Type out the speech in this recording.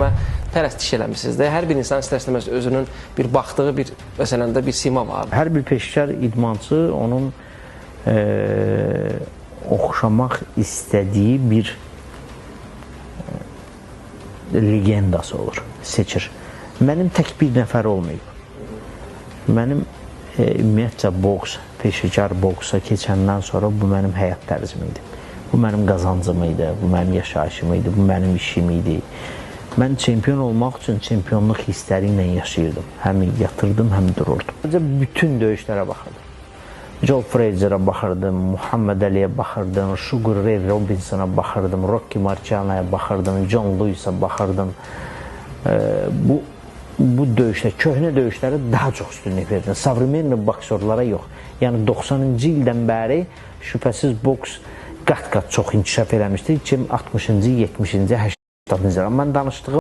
kimi pərəstiş eləmisiniz də. Hər bir insan istər-istəməz özünün bir baxdığı bir məsələn də bir sima var. Hər bir peşəkar idmançı onun oxşamaq istədiyi bir legendası olur, seçir. Mənim tək bir nəfər olmayıb. Mənim ümumiyyətcə boks, peşəkar boksa keçəndən sonra bu mənim həyat tərzim idi. Bu mənim qazancım idi, bu mənim yaşayışım idi, bu mənim işim idi. Mən çempion olmaq üçün çempionluq hissləri ilə yaşayırdım. Həm yatırdım, həm dururdum. Bütün döyüşlərə baxırdım. Joe Frazier'a baxırdım, Muhammed Ali'yə baxırdım, Sugar Ray Robinson'a baxırdım, Rocky Marciano'ya baxırdım, John Lewis'a baxırdım. Bu döyüşlər, köhnə döyüşlərə daha çox üstünlük verirdim. Savremenli boksorlara yox. Yəni 90-cı ildən bəri şübhəsiz boks qat-qat çox inkişaf eləmişdi ki, 60-cı, 70-ci, 80-cı. Mən danışdığım